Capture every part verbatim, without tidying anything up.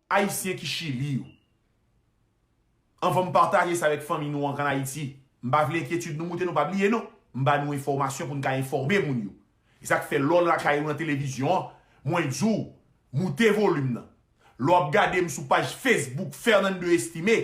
Ayisyen ki Chili yo. Anvan m pataje sa avèk fanmi nou an k ann Ayiti, m pa vle enkyetid nou moute, nou pa bliye non. M ba nou enfòmasyon pou n ka enfòme moun yo. E sa k fè lè w lakay ou nan televizyon an, mwen di w, moute volim nan. Lè w ap gade m sou paj Facebook Fernando Estimé,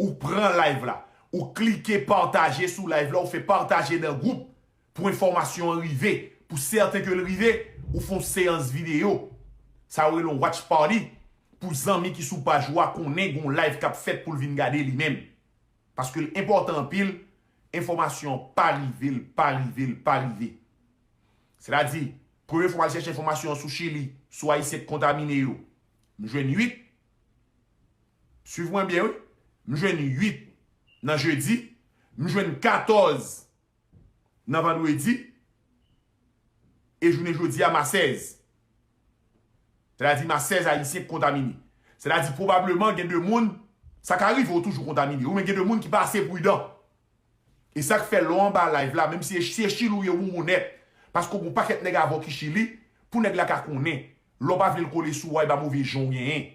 ou pran live la, ou klike pataje sou live la, ou fè pataje nan gwoup pou enfòmasyon an rive, pou sèten ke l rive, ou fè yon seyans videyo. Sa yo rele yon watch party pou zanmi ki sou paj ou a konnen gen yon live k ap fèt pou l vin gade li menm. Paske l enpòtan anpil, enfòmasyon an pa rive, l pa rive, l pa rive. Sètadi, premye fwa m al chèche enfòmasyon an sou Chili, sou Ayisyen k kontamine yo, m jwenn uit. Swiv mwen byen, wi. M jwenn uit nan jedi, m jwenn katòz nan vandredi, e jounen jodi a, m a sèz. Sètadi, m a sèz Ayisyen k kontamine. Sètadi, pwobableman, gen de moun, sa ka rive w toujou kontamine, wi, men gen de moun ki pa ase pridan. E sa k fè lè w anba live la, menm si se Chili ou ye, ou onèt, paske w gen yon pakèt nèg avè w ki Chili, pou nèg la ka konnen, lè w pa vle l kole sou ou a, e pa move jan w genyen.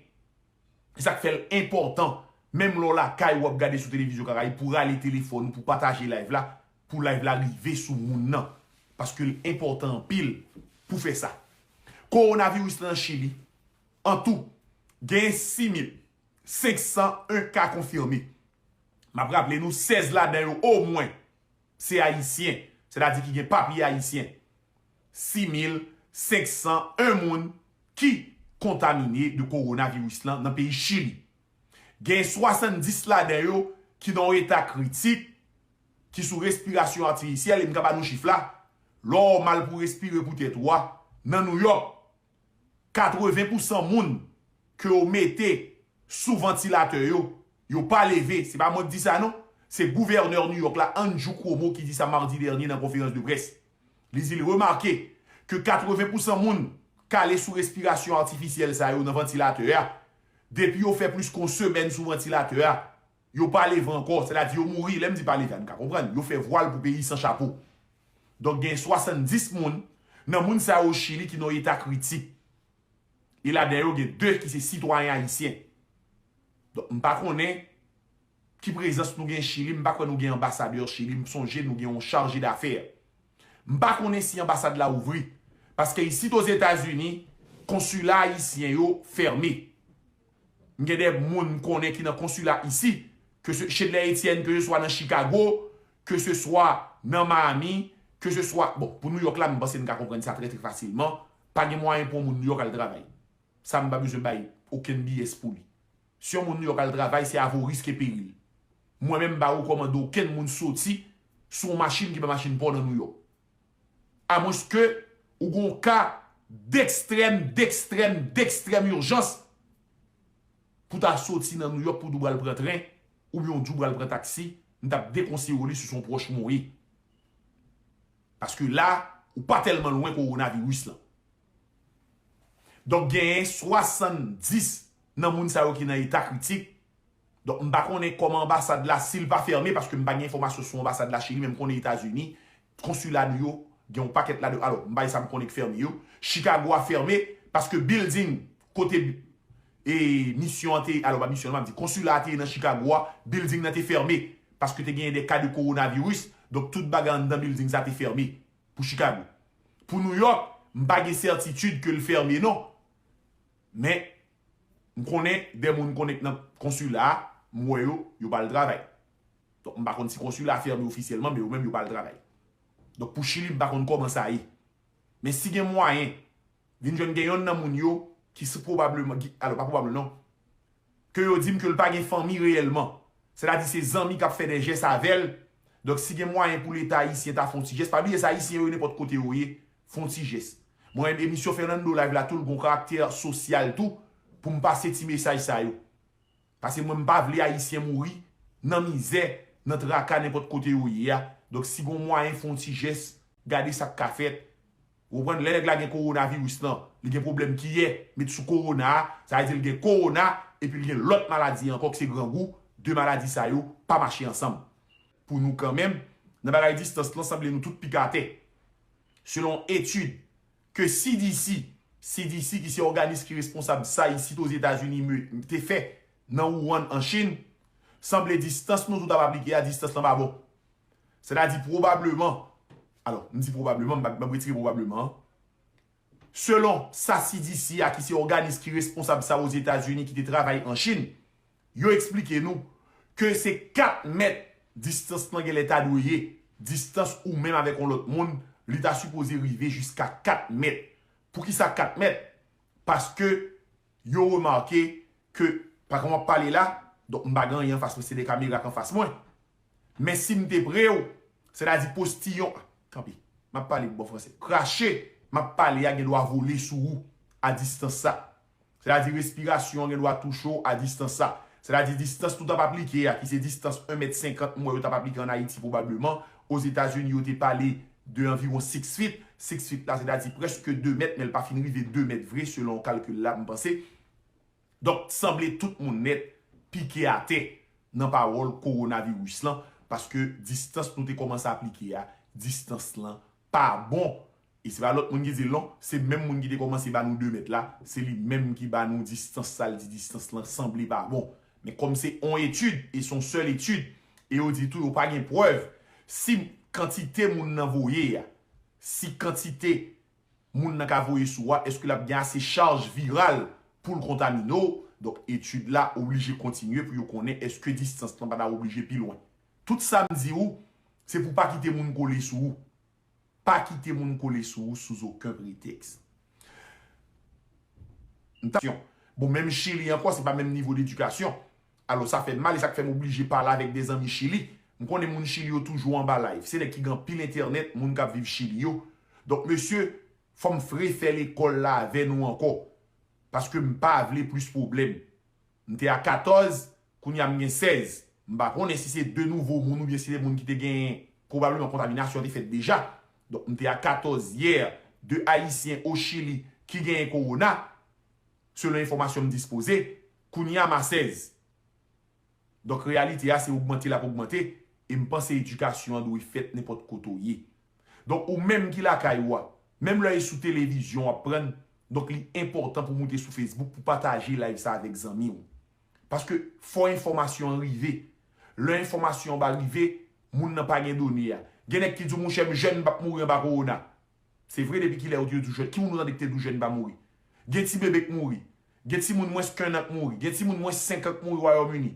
E sa k fè l enpòtan, menm lè w lakay ou ap gade sou televizyon Karayib, pou rale telefòn ou, pou pataje live la, pou live la rive sou moun nan. Paske l enpòtan anpil pou fè sa. Kowonaviris la nan Chili, an tou, gen sis mil senk san en ka konfime. M ap raple nou, sèz ladan yo omwen se Ayisyen, sètadi ki gen papye ayisyen. Sis mil senk san en moun ki kontamine de kowonaviris lan nan peyi Chili. Gen swasanndis ladan yo ki nan yon eta kritik, ki sou respirasyon atifisyèl, e m ka ba nou chif la, lè w mal pou respire pou tèt ou a, nan Nouyòk, katreven pousan moun ke yo mete sou vantilatè yo, yo pa leve. Se pa mwen k di sa non, se gouvènè Nouyòk la, Andrew Cuomo, ki di sa madi dènye nan konferans de près. Li di l remake ke katreven pousan moun k ale sou respirasyon atifisyèl sa yo nan vantilatè a, depi yo fè plis ke yon semèn sou vantilatè a, yo pa leve ankò, sètadi yo mouri. Lè m di pa leve a, nou ka konprann, yo fè vwal pou peyi san chapo. Donk, gen swasanndis moun nan moun sa yo Chili ki nan yon eta kritik. E ladan yo, gen de ki se sitwayen ayisyen. Donk, m pa konnen ki prezans nou gen Chili, m pa kwè nou gen anbasadè Chili, m sonje nou gen yon chaje dafè. M pa konnen si anbasad la ouvri, paske isit Ozetazini, konsila ayisyen yo fèmen. M gen de moun m konnen ki nan konsila isi, ke se Chedlè Etyèn, ke se swa nan Chicago, ke se swa nan Miami, ke se swa, bon, pou Nouyòk la, m panse n ka konprann sa trè, trè fasilman. Pa gen mwayen pou yon moun Nouyòk al travay. Sa m pa bezwen bay okenn B S pou li. Si yon moun Nouyòk al travay, se a vos risques et périls. Mwen menm, m pa rekòmande okenn moun soti sou yon machin ki pa machin pa w nan Nouyòk. Amwenske ou gen yon ka dekstrèm, dekstrèm, dekstrèm ijans pou ta soti nan Nouyòk pou w pral pran tren, oubyen w di w pral pran taksi, m t ap dekonseye w li si se yon pwòch mwen w ye. Paske la, ou pa tèlman lwen kowonaviris lan. Donk, genyen swasanndis nan moun sa yo ki nan eta kritik. Donk, m pa konnen kòman anbasad la, si l pa fèmen, paske m pa gen enfòmasyon sou anbasad Lachili, men m konnen Etazini, konsila nou yo, gen yon pakèt ladan, alò, m bay sa m konnen k fèmen yo. Chicago a fèmen, paske building kote, e, misyon an te, alò, pa misyon an, m ap di, konsila a te ye nan Chicago a, building nan te fèmen, paske te genyen de ka de kowonaviris, donk tout bagay anndan building sa te fèmen pou Chicago. Pou Nouyòk, m pa gen sètitid ke l fèmen non. Men, m konnen de moun m konnen k nan konsila a, m wè yo, yo pa al travay. Donk, m pa konn si konsila a fèmen ofisyèlman, men yo menm yo pa al travay. Donk, pou Chili, m pa konn kòman sa ye. Men si gen mwayen, vin jwenn gen yonn nan moun yo ki se pwobableman, ki, alò, pa pwobableman non, ke yo di m ke l pa gen fanmi reyèlman. Sètadi se zanmi k ap fè de jès avè l. Donk, si gen mwayen pou Leta ayisyen ta fè yon ti jès, pa bliye sa, Ayisyen yo nenpòt kote yo ye, fè yon ti jès. Mwen, emisyon Fernando Live la tou, l gen yon karaktè sosyal tou, pou m pase ti mesaj sa yo. Paske mwen, m pa vle Ayisyen mouri nan mizè, nan traka, nenpòt kote yo ye a. Donk, si gen yon mwayen, fè yon ti jès, gade sa k ka fèt. Ou konprann? Lè nèg la gen kowonaviris lan, li gen pwoblèm kiyè, met sou kowona a, sa vle di l gen kowona, epi l gen lòt maladi ankò ki se grangou, de maladi sa yo pa mache ansanm. Pou nou kanmenm, nan bagay distans lan, sanble nou tout pik atè. Selon etid ke C D C, C D C, ki se òganis ki responsab sa isit Ozetazini, te fè nan Wuhan, an Chin, sanble distans nou tout ap aplike a, distans lan pa bon. Sètadi pwobableman, alò, m di pwobableman, m ap retire pwobableman an. Selon sa C D C a, ki se òganis ki responsab sa Ozetazini, ki te travay an Chin, yo eksplike nou ke se kat mèt distans lan genlè ta dwe ye. Distans ou menm avèk yon lòt moun, li ta sipoze rive jiska kat mèt. Poukisa kat mèt? Paske yo remake ke, pa kòman m ap pale la, donk m pa gen anyen anfas mwen, se de kamera k anfas mwen. Men si m te pre w, sètadi postiyon, tanpri, m ap pale bò fransè, krache m ap pale a gen dwa vole sou ou a distans sa. Sètadi respirasyon an gen dwa touche w a distans sa. Sètadi distans nou t ap aplike a, ki se distans en mèt senkant, m wè yo t ap aplike ann Ayiti pwobableman. Ozetazini, yo te pale de anviwon six feet. Six feet la, sètadi prèske de mèt, men l pa fin rive de mèt vre, selon kalkil la, m panse. Donk, sanble tout moun nèt pike atè nan pawòl kowonaviris lan, paske distans nou te kòmanse aplike a, distans lan pa bon. E se pa lòt moun ki di l non, se menm moun ki te kòmanse ba nou de mèt la, se li menm ki ba nou distans sa, l di distans lan sanble pa bon. Men kòm se on etid, e se on sèl etid, e yo di tou yo pa gen prèv si kantite moun nan voye a, si kantite moun nan ka voye sou a, èske l ap gen ase chaj viral pou l kontamine w? Donk, etid la oblije kontinye pou yo konnen èske distans lan pa ta oblije pi lwen. Tout sa m di ou, se pou pa kite moun kole sou ou. Pa kite moun kole sou ou sou okenn pretèks. Bon, menm Chili ankò, se pa menm nivo dedikasyon. Alò, sa fè m mal, e sa k fè m oblije pale avèk de zanmi Chili. M konnen moun Chili yo toujou anba live. Se nèg ki gen anpil entènèt, moun k ap viv Chili yo. Donk, mesye, fò m refè lekòl la avè nou ankò. Paske m pa vle plis pwoblèm. M te a katòz, kounye a m gen sèz. M pa konnen si se de nouvo moun oubyen si se moun ki te gen pwobableman kontaminasyon te fèt deja. Donk, m te a katòz yè, de Ayisyen o Chili ki genyen kowona, selon enfòmasyon m dispoze, kounye a m a sèz. Donk, reyalite a se ogmante l ap ogmante, e m panse edikasyon an dwe fèt nenpòt kote w ye. Donk, ou menm ki lakay ou a, menm lè e sou televizyon w ap pran l, donk li enpòtan pou w moute sou Facebook pou pataje live sa avèk zanmi w. Paske fò enfòmasyon an rive. Lè enfòmasyon an pa rive, moun nan pa gen done a. Gen nèg ki di w, monchè, m jèn, m p ap mouri anba kowona. Se vre, depi kilè yo di yo di w jèn? Ki moun ou tande ki te di w jèn pa mouri? Gen ti bebe k mouri. Gen timoun mwens ke en an k mouri. Gen timoun mwens senk an k mouri Wayòm Ini.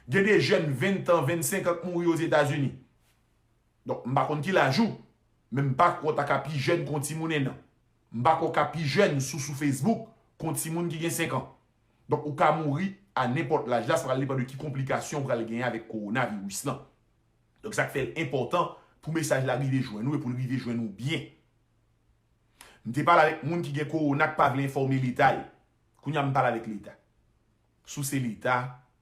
Gen de jèn ven an, vennsenk an k mouri Ozetazini. Donk, m pa konn ki laj ou, men m pa kwè w ta ka pi jèn ke yon timoun en an. M pa kwè w ka pi jèn sou, sou Facebook ke yon timoun ki gen senk an. Donk, ou ka mouri a nenpòt laj la, sa pral depann de ki konplikasyon ou pral genyen avèk kowonaviris lan. Donk, sa k fè l enpòtan pou mesaj la rive jwenn ou e pou l rive jwenn ou byen. M te pale avèk moun ki gen kowona k pa vle enfòme Leta yo. Kounye a m pale avèk Leta. Si w se Leta,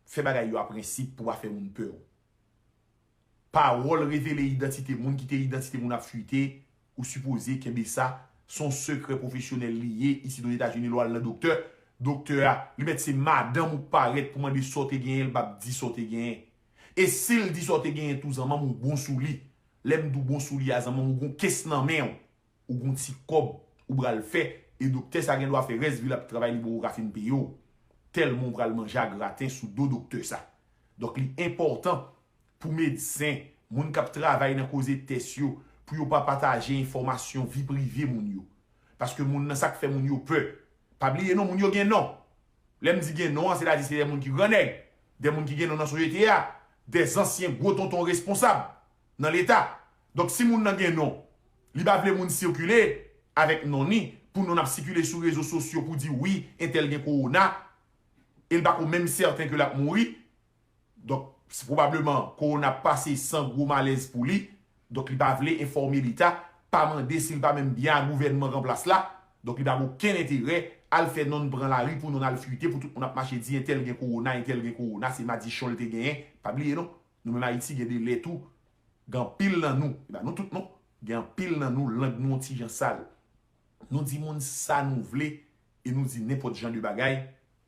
fè bagay yo a prensip pou w pa fè moun pè w. Pawòl revele idantite moun, kite idantite moun ap fwite, ou sipoze kenbe sa, se yon sekrè pwofesyonèl li ye, isit Ozetazini, lè w al nan doktè, doktè a, li mèt se madanm ou k parèt pou mande sa w te genyen, l p ap di sa w te genyen. E si l di sa w te genyen tou, zanmanm, ou bon sou li. Lè m di w bon sou li a, zanmanm, ou gon kès nan men w, ou gon ti kòb ou pral fè, e doktè sa gen dwa fè rès vi l ap travay, li poko ka fin peye w. Tèlman ou pral manje a graten sou do doktè sa. Donk, li enpòtan pou medsen, moun k ap travay nan koze tès yo, pou yo pa pataje enfòmasyon vi prive moun yo. Paske moun nan, sa k fè moun yo pè. Pa bliye non, moun yo gen non. Lè m di gen non an, sètadi se de moun ki grannèg, de moun ki gen non nan sosyete a, de zansyen gwo tonton responsab nan Leta. Donk, si moun nan gen non, li pa vle moun sikile avèk non ni, pou non ap sikile sou rezo sosyo pou di wi, entèl gen kowona, e l pa ko menm sèten ke l ap mouri, Donk, se pwobableman kowona ap pase san gwo malèz pou li. Donk, li pa vle enfòme Leta, pa mande si l pa menm byen a gouvènman k an plas la. Donk, li pa gen okenn enterè al fè nonn pran lari pou nonn al fwite, pou tout moun ap mache di entèl gen kowona, entèl gen kowona, se madichon l te genyen. Pa bliye non, nou menm Ayiti gen de lè tou, gen anpil nan nou, e pa nou tout non, gen anpil nan nou, lang nou yon ti jan sal. Nou di moun sa nou vle e nou di nenpòt jan de bagay,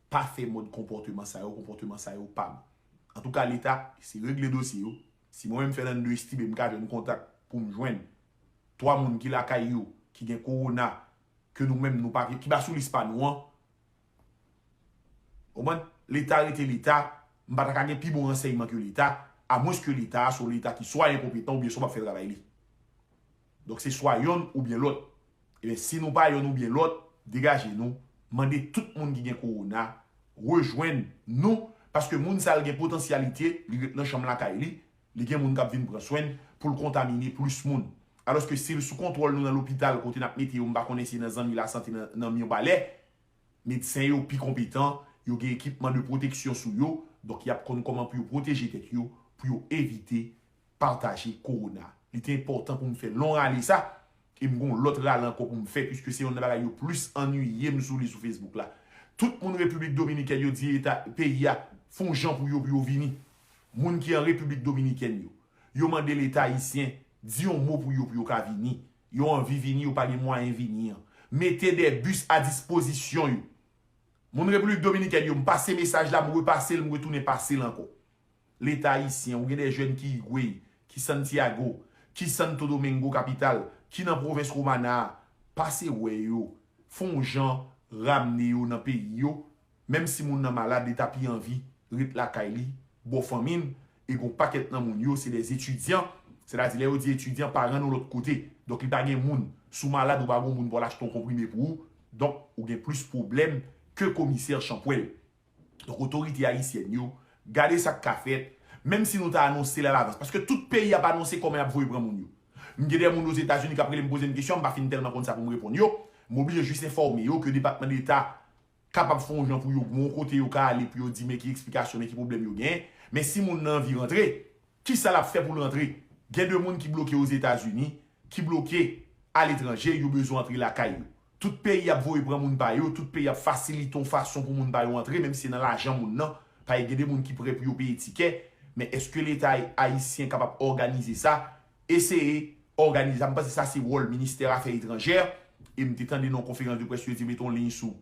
pa fè mòd konpòteman sa yo, konpòteman sa yo pa bon. Antouka, Leta, se regle dosye yo. Si mwen menm Fernando Estibe, m ka jwenn kontak pou m jwenn twa moun ki lakay yo, ki gen kowona, ke nou menm nou pa, ki pa sou lis pa nou an, konprann? Leta rete Leta, m pa ta ka gen pi bon ransèyman ke Leta, amwenske Leta a se yon Leta ki swa enkonpetan oubyen swa p ap fè travay li. Donk se swa yonn oubyen lòt. Ebyen, si nou pa yonn oubyen lòt, degaje nou, mande tout moun ki gen kowona rejwenn nou, paske moun sa a gen potansyalite, li ret nan chanm lakay li, li gen moun k ap vin pran swen l pou l kontamine plis moun. Alòske si l sou kontwòl nou nan lopital kote n ap mete yo, m pa konnen si nan zanmi lasante nan, nan Mibalè, medsen yo pi konpetan, yo gen ekipman de pwoteksyon sou yo, donk y ap konn kòman pou yo pwoteje tèt yo, pou yo evite pataje kowona. Li te enpòtan pou m fè lon rale sa, e m gon lòt rale ankò pou m fè, piske se yonn nan bagay yo plis annuiye m sou li sou Facebook la. Tout moun Repiblik Dominikèn yo di eta peyi a fè yon jan pou yo, pou yo vini. Moun ki an Repiblik Dominikèn yo, yo mande Leta ayisyen di yon mo pou yo, pou yo ka vini. Yo anvi vini, yo pa gen mwayen vini an. Mete de bis a dispozisyon yo. Moun Repiblik Dominikèn yo, m pase mesaj la, m repase l, m retounen pase l ankò. Leta ayisyen, ou gen de jèn ki Higüey, ki Santiago, ki Santo Domingo kapital, ki nan pwovens Romana a, pase wè yo, fè yon jan ramne yo nan peyi yo, menm si moun nan malad, li ta pi anvi ret lakay li, bò fanmi l, e gon pakèt nan moun yo, se de etidyan, sètadi lè yo di etidyan, paran nou lòt kote, donk li pa gen moun, si w malad, ou pa gon moun pou w al achte yon konprime pou ou, donk ou gen plis pwoblèm ke komisè Chanpwèl. Donk, otorite ayisyèn yo, gade sa k ka fèt, menm si nou ta anonse l alavans. Paske tout peyi ap anonse kòman y ap voye pran moun yo. M gen de moun Ozetazini k ap rele m poze m kesyon, m pa fin tèlman konn sa pou m reponn yo. M oblije jis enfòme yo ke Depatman Deta kapab fè yon jan pou yo gon kote yo ka ale pou yo di men ki eksplikasyon, men ki pwoblèm yo genyen. Men si moun nan anvi rantre, kisa l ap fè pou l rantre? Gen de moun ki bloke Ozetazini, ki bloke aletranje, yo bezwen antre lakay yo. Tout peyi ap voye pran moun pa yo, tout peyi ap fasilite yon fason pou moun pa yo antre, menm si se nan lajan moun nan. Paske gen de moun ki prè pou yo peye tikè, men èske Leta ayisyen kapab òganize sa? Eseye òganize sa. M panse sa se wòl Ministè Afè Etranjè, e m te tande nan yon konferans de près yo di mete yon liy sou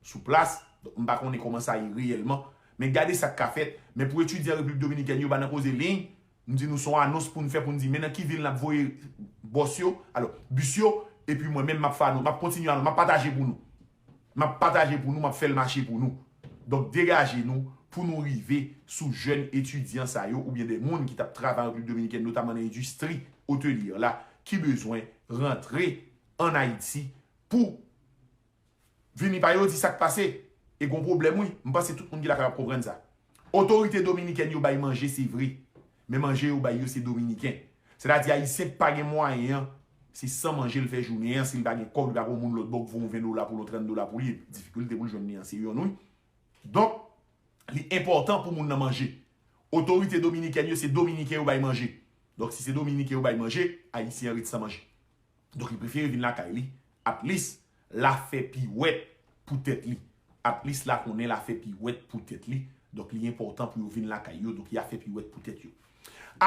sou plas. Donk, m pa konnen kòman sa ye reyèlman. Men gade sa k ka fèt. Men pou etidyan Repiblik Dominikèn yo, pa nan koze liy, m di nou se yon anons pou n fè, pou n di men nan ki vil n ap voye bòs yo, alò, bis yo, epi mwen menm m ap fè anons, m ap kontinye anons, m ap pataje pou nou. M ap pataje pou nou, m ap fè l mache pou nou. Donk, degaje nou pou nou rive sou jèn etidyan sa yo, oubyen de moun ki t ap travay an Repiblik Dominikèn, notaman nan endistri otelyè la, ki bezwen rantre ann Ayiti pou vini pa yo di sa k pase. E gon pwoblèm wi. M panse tout moun ki la kapab konprann sa. Otorite dominikèn yo bay manje, se vre. Men manje yo bay yo se dominiken. Sètadi ayisyen pa gen mwayen an, se san manje l fè jounen an, si l pa gen kòb, li pa gon moun lòt bò k voye yon ven dola pou l, yon trant dola pou li, difikilte pou l jwenn li an se yonn wi. Donk, li enpòtan pou moun nan manje. Otorite dominikèn yo, se dominiken yo bay manje. Donk, si se dominiken yo bay manje, ayisyen an ret san manje. Donk, li prefere vin lakay li. At least, l a fè piwèt pou tèt li. At least, l a konnen l a fè piwèt pou tèt li. Donk, li enpòtan pou yo vin lakay yo. Donk, y a fè piwèt pou tèt yo.